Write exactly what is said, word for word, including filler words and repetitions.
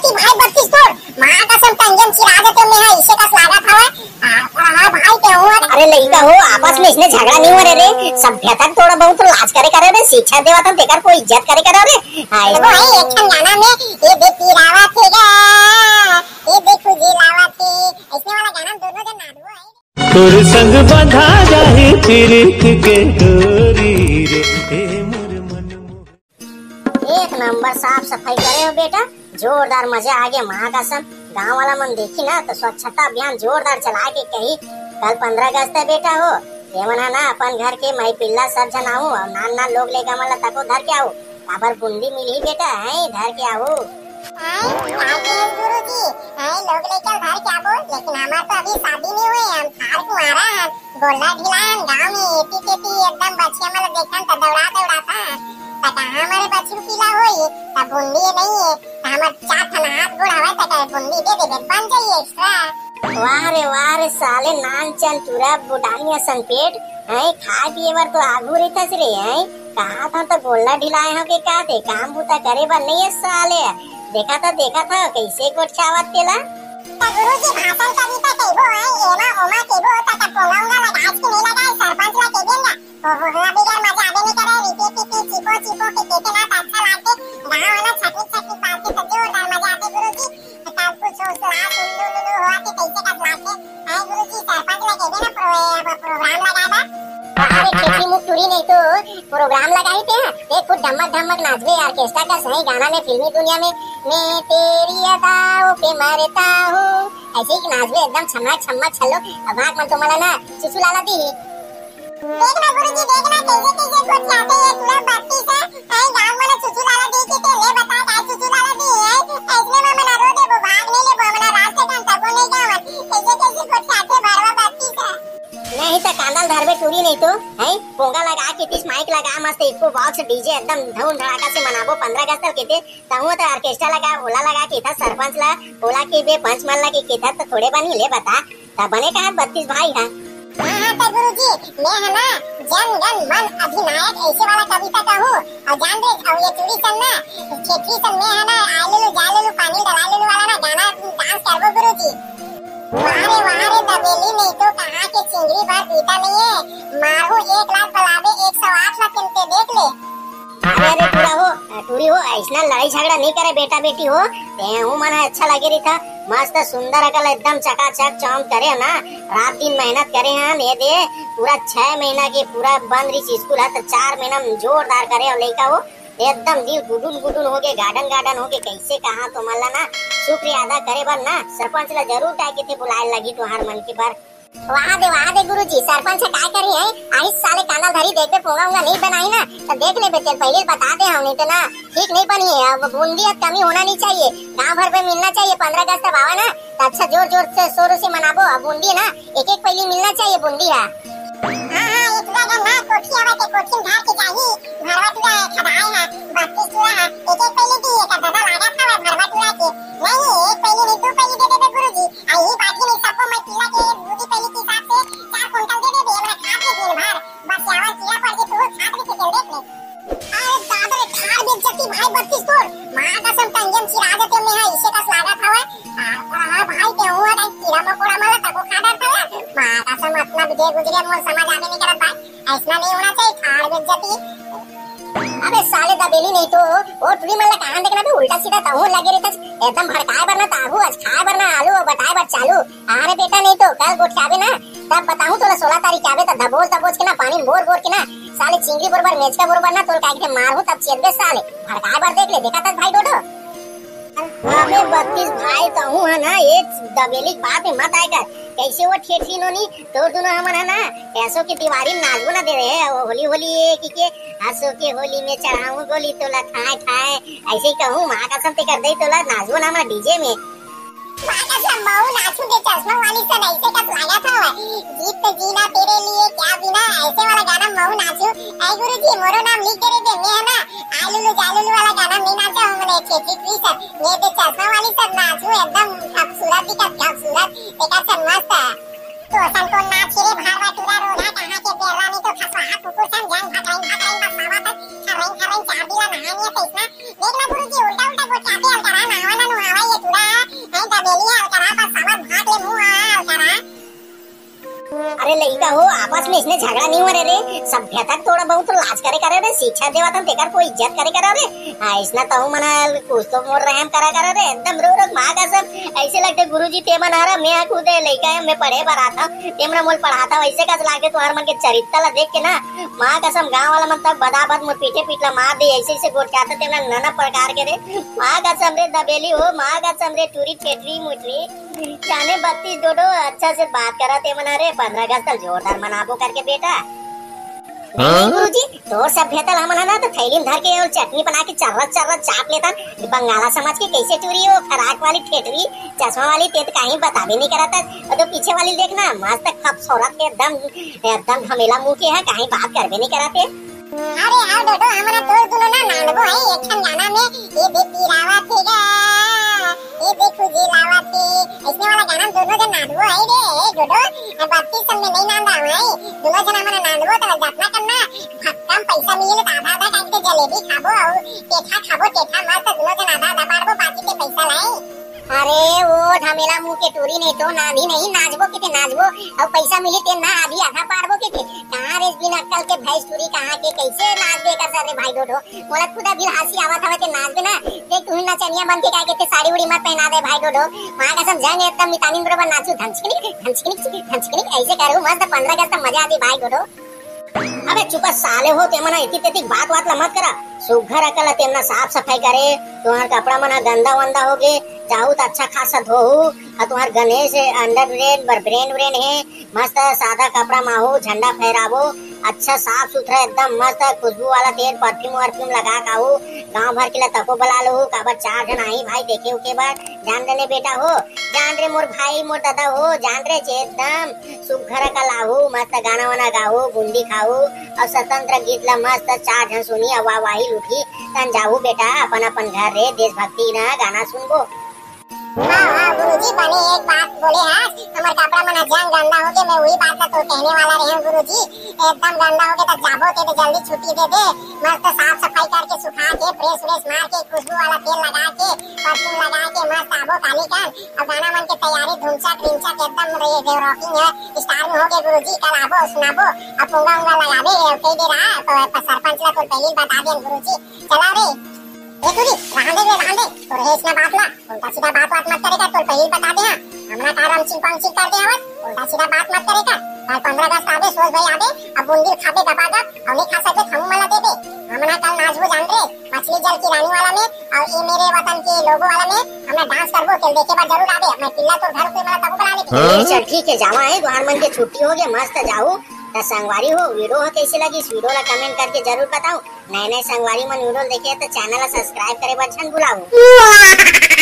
कि भाई बत्तीस तोर, माँ कसम टंगन चिरा देते में है, इसे कस लागत हवे। आ, हाँ भाई, के हुआ? अरे लइका हो, आपस में इसने झगड़ा नहीं हो रहे रे, सभ्यता के थोड़ा बहुत लाज करे करे रे, शिक्षा देवा था तेकर कोई इज्जत करे करे रे। हाय। वो है एक ठन गाना में, ये देख की लावा थे गा, ये देखो जी लावा थे, ऐसे वाला गाना दोनों जन नाचबो है। तोर संग बंधा जाही प्रीत के डोरी रे, ए मोर मन मोहन। एक नंबर साफ सफाई करे हो बेटा, जोरदार, मजा आ गया माँ कसम। गांव वाला मन देखी ना तो स्वच्छता अभियान जोरदार चला के कही, कल पंद्रह अगस्त है बेटा हो, ये मन है ना अपन घर के माई पिल्ला सब झन आहू और नान नान लोग लइका मन ला तको धर के आहू, काबर बुंदी मिलही बेटा, है धर के आहू। हैं, का कहे गुरुजी? हैं, लोग लइका धर के आबो, लेकिन हमार तो अभी शादी नहीं हुए, हम थार कुंवारा हन, गोल्ला ढिलान, गांव में एती तेती एकदम बछिया मन ला देखन त दौड़ा दौड़ा था। त कहाँ हमारे बछरू पीला होई, त बुंदी नहीं है, त हमर चार ठन हाथ गोड़ हवे, त कहे बुंदी दे देबे, बन जाई एक्स्ट्रा। वाह रे वाह रे साले, नान चन टूरा बुटानी असन पेट, हैं, खाए पिए बर तो आगू रहिथस रे, हैं, कहा था तो गोल्ला ढिलाए हो के का थे, काम बूता करे बर नहीं है साले, देखा था, देखा था, कैसे गोठियावत तेला। त गुरुजी भाषण कविता कहिबो है, एमा ओमा कहिबो, त त पोंगा उंगा लगाए कि नहीं लगाए, सरपंच ला कह देंगा। ओ हो हो, अभी यार मजा आबे नहीं करे, रिपी पिपी, चिपो चिपो के कहते ना त अच्छा लागते, गाँव वाला छटनी छटनी बात के तो जोरदार मजा आते गुरुजी। त तब कुछ हो सलाह सुन लो लो लो हुआ कि कैसे कस लागते। है गुरुजी, सरपंच ला कह देना प्रो-, प्रोग्राम लगाए बा। अरे ठेठी मुख टूरी नहीं तो प्रोग्राम लगाई ते हैं, एक फुट धमक धमक नाचबे, ऑर्केस्ट्रा का सही गाना में फिल्मी दुनिया में, मैं तेरी अदाओं पे मरता हूँ, ऐसे ही नाचबे एकदम छमक छमक छल्लो। अब आँख मन तुम्हारा ना चुचू लाला दी। देख ना गुरुजी, देख ना कैसे कैसे गोठियाते ये पूरा बत्तीस है, कहीं गाँव वाला चुचू लाला दी के ते ले बता का चुचू लाला दी है, ऐसने में मना रो देबो, भाग नहीं लेबो, हमला रास्ते कान तको नहीं गावन, कैसे कैसे गोठियाते भरवा बत्तीस है। नहीं तो कांदल धरबे टूरी नहीं तो, हैं? पोंगा लगा के तीस माइक लगा मस्त एको बॉक्स डीजे एकदम धूम धड़ाका से मनाबो पंद्रह अगस्त के ते, तहु तो ऑर्केस्ट्रा लगा, ओला लगा के था सरपंच ला, ओला के बे पंच मन ला के था तो थोड़े बनी ले बता, तब बने कहा बत्तीस भाई है। हाँ, हाँ, तो गुरुजी, मैं है ना जन गण मन अधिनायक ऐसे वाला कविता कहूँ, और जान दे, और ये टूरी सन ना, छेत्री सन मैं है ना, आए ले लो, जा ले लो, पानी डला ले लो वाला ना गाना डांस करबो गुरुजी। वाह रे, वाह रे, दबेली नहीं तो कहाँ के चिंगरी भर पीता नहीं है। मारू एक लाख बुलावे, एक सौ आठ लाख किनते देख ले। अरे, अरे, टूरा हो, टूरी हो, ऐसना लड़ाई झगड़ा नहीं करे बेटा बेटी हो। तेहू मन ह अच्छा लगे रही था, मस्त सुंदर अकल एकदम चकाचक चौंक करे ना, रात दिन मेहनत करे हैं, ये दे पूरा छह महीना के पूरा बंद रही स्कूल है तो चार महीना में जोरदार करे और लइका हो एकदम दिल गुडुन गुडुन हो गए, गार्डन गार्डन हो गए। कैसे कहा तो मन ला ना शुक्रिया अदा करे बर ना सरपंच ला जरूर टाइम के थे बुलाए लगी तुहार मन के बर। वाह दे, वाह दे गुरुजी, सरपंच ह काय करी है? आइस साले कांदा धरी देखबे, पोंगा उंगा नहीं बनाई ना, तो देख लेबे तेल, पहले बता दे हम, नहीं तो ना ठीक नहीं बनी है। अब बूंदी अब कमी होना नहीं चाहिए, गांव भर में मिलना चाहिए। पंद्रह अगस्त अब आवा ना, तो अच्छा जोर जोर से शोर से मनाबो। अब बूंदी है ना, एक एक पहली मिलना चाहिए बूंदी है। हाँ, हाँ, ये टूरा गन ना कोठी आवा के कोठी में धार के जाही, भरवा टूरा है, खदाई है, बत्तीस टूरा है, एक एक पहली दी, एक दादा लागत हवा भरवा टूरा के। नहीं, एक पहली नहीं, दो पहली दे देबे गुरुजी। आ, यही बात ही नहीं, सबको मैं किला के दूधी पहली के हिसाब से चार कुंटल दे देबे, हमरा खात के दिन भर, बस यावर किला पड़ के तू खात भी के देख ले। अरे दादा रे, ठाड़ बेइज्जती भाई बत्तीस तोर, माँ कसम टंगन चिरा देते में है, इसे कस लागत हवा। आ, हाँ भाई, के हुआ ना, कीड़ा मकोड़ा मला तको खा डरता है, माँ कसम अतना दे गुजरे मोर समझ आवे नहीं करत भाई। ऐसना नहीं होना चाहिए, ठाड़ बेइज्जती। अबे साले दबेली नहीं तो, वो टुरी मन ला कहाँ देखना बे, उल्टा सीधा तहूँ लगे रहता, एकदम भड़काए बर ना ताहू, आज खाए बर ना आलू, और बटाए बर चालू। अरे बेटा नहीं तो, कल गोठियाबे ना, तब बताहूँ तोला सोलह तारीख के आबे, तब दबोच दबोच के ना, पानी बोर बोर के ना, साले चिंगरी बरोबर, मेचका बरोबर ना, तोल काट के मारहूँ, तब चेतबे साले, भड़काए बर देख ले, देखा तक भाई डोडो। अबे बत्तीस भाई, तहूँ है ना, ये दबेली के बात में मत आए कर, कैसे वो ठेठी नोनी, तोर दोनों हमन है ना, ऐसो के दिवाली में नाचबो ना दे रहे, वो होली होली ये की के, हंसो के होली में चढ़ाऊं गोली तोला ठाए ठाए, ऐसे ही कहूँ, माँ कसम ते कर दे तोला, नाचबो ना हमन डीजे में। माँ कसम, महू नाचू दे चश्मा वाली सन, ऐसे कस लागत हवा, जीत तो जीना तेरे लिए क्या बिना, ऐसे वाला गाना महू नाचू। ऐ गुरुजी, मोरो नाम लिख दे रे दे, मैं है ना, आलूलू जालूलू वाला गाना नहीं नाचा हूँ, मैंने छेची पी सन, ये दे चश्मा वाली सन नाचू, एकदम खूबसूरत दिखत, खूबसूरत, देखा सन मस्त है। तो सन को नाच के रे भारवा टूरा रोधा, कहाँ के बेर्रा नहीं तो खसवा कुकुर सन, जंग भकरइन भकरइन बसावा तक, खरइन खरइन चार दिला नहानिया तो इसना, देख ना गुरुजी, उल्टा उल्टा गोठियाते अलकरा, नावा ना नुहावा, ये इसमें इसने झगड़ा नहीं हो रहे रे, सभ्यता के थोड़ा बहुत तो लाज करे करे रे, शिक्षा देवत हन तेकर कोई इज्जत करे करे रे। हाँ, इसना तहु मना कुछ तो मोर रहम करा करे रे, एकदम रो रो माँ कसम। ऐसे लगथे गुरुजी ते मन हरा, मैं खुद लइका है, मैं पढ़े बर आता हूँ, ते मन मोल पढ़ाता हूँ, ऐसे कस लागे तुम्हार मन के चरित्र ला देख के ना। माँ कसम गाँव वाला मन तक बदाबद मोर पीठे पीठ ला मार दे, ऐसे ऐसे गोठियाता ते मन नाना प्रकार के रे। माँ कसम रे दबेली हो, माँ कसम रे टूरी ठेठरी मुठरी। जाने बत्तीस डोडो अच्छा से बात करा ते मना रे, पंद्रह अगस्त तक जोरदार मनाबो करके बेटा। नहीं गुरुजी, तोर सभ्यता ला हमन ह ना तो थैली में धर के और चटनी बना के चर्रा चर्रा चाट लेतन। बंगाला समाज के कैसे टूरी हो, फराक वाली ठेठरी, चश्मा वाली, ते तो कहीं बताबे नहीं करत हस। और तो पीछे वाली देख ना, मस्त खूबसूरत के एकदम, एकदम घमेला मुंह के है, कहीं बात करबे नहीं करत है। अरे आओ डोडो, हमन तोर दुनो ना नांदबो है एक ठन गाना में, ये दे पीरावा थे गा, ये दे खुजी लावा थे, ऐसने वाला गाना में दोनों जन नांदबो है रे। ए डोडो, बत्तीस साल में नहीं नांदा है, दोनों जन हमन नांदबो तो जतना करना, भक्कम पैसा मिले तो आधा आधा करके जलेबी खाबो और पेठा खाबो, पेठा मस्त दोनों जन आधा आधा बांटबो, बाकी के पैसा लाई। अरे वो ढमेला मुंह के टूरी नहीं तो नांदी नहीं, नाचबो के ते नाचबो, और पैसा मिली ते ना आधी आधा बांटबो के ते। कहाँ रे बिन अक्कल के भैंस टूरी, कहाँ के कैसे नाचबे कर सर रे भाई डोडो। मोला खुद अभी हंसी आवत हवे ते नाचबे ना, देख तू ही नचनिया बन के का कहते साड़ी उड़ी मत पहना दे भाई डोडो। माँ कसम जंग एकदम मितानिन बरोबर नाचू, धनचकनिक धनचकनिक धनचकनिक ऐसे करू, मस्त पंद्रह अगस्त मजा आती भाई डोडो। अबे चुपा साले हो, ते मना इतनी तेती बात बात ला मत करा। सुघर अकल तेमना साफ सफाई करे, तुम्हार कपड़ा मना गंदा वंदा हो गए, जाहू तो अच्छा खासा धोहू, और तुम्हार गणेश अंडर ब्रेन बर ब्रेन ब्रेन है, मस्त सादा कपड़ा माहू, झंडा फहराबो, अच्छा साफ सुथरा एकदम मस्त खुशबू वाला तेल परफ्यूम वरफ्यूम लगा के आहू, गांव भर के ला तको बला लो, काबर चार जन आही भाई देखे उके बर। जान रे बेटा हो, जान रे मोर भाई मोर दादा हो, जान रे एकदम सुघर का लाहू, मस्त गाना वाना गाहू, बुंदी खाहू, और स्वतंत्र गीत ला मस्त चार जन सुनी, वाह वाही उठी, तन जाहू बेटा अपन अपन घर रे, देशभक्ति ना गाना सुनबो। हाँ हाँ गुरुजी, बने एक बात बोले है, हमर कपड़ा मन जंग गंदा हो गए, मैं वही बात ला तो कहने वाला रहे हूँ गुरुजी, एकदम गंदा हो गए तो जाबो ते तो जल्दी छुट्टी दे दे, मस्त साफ सफाई करके सुखा के फ्रेश व्रेश मार के खुशबू वाला तेल लगा के परफ्यूम लगा के मस्त आबो काली कन, अब गाना मन के तैयारी धुमचक रिमचक एकदम रे देव रॉकिंग है, स्टार में हो गए गुरुजी, कल आबो सुनाबो, अब पुंगा उंगा लगाबे, कह दे रहा तो सरपंच ला तो पहले ही बता दे गुरुजी, चला रे। ए टूरी, रहन दे रे, रहन दे। तोर हे इसना बात ला, उल्टा सीधा बात बात मत करे कर, तोर पहले ही बता दे हाँ। हमना का रामचिंग पांगचिंग कर दे हवस, उल्टा सीधा बात मत करे कर। कल पंद्रह अगस्त आबे, सोच भाई आबे, अब बुंदी खाबे गपागप, अउ नहीं खा सकबे, हम मला देबे। हमना कल नाचबो जान रे, मछली जल की रानी वाला में, और ये मेरे वतन के लोगो वाला में, हमना डांस करबो, तेल देखे बर जरूर आबे। मैं पिल्ला तोर घर पे मला तको बना लेबे। हाँ? चल ठीक है, जावा है, तुहार मन के छुट्टी हो गया, मस्त जाऊ। त संगवारी हो, वीडियो ह कैसे लगी, इस वीडियो ला कमेंट करके जरूर बताओ। नए नए संगवारी मन वीडियो देखे तो चैनल ला सब्सक्राइब करे बर झन भुलाओ।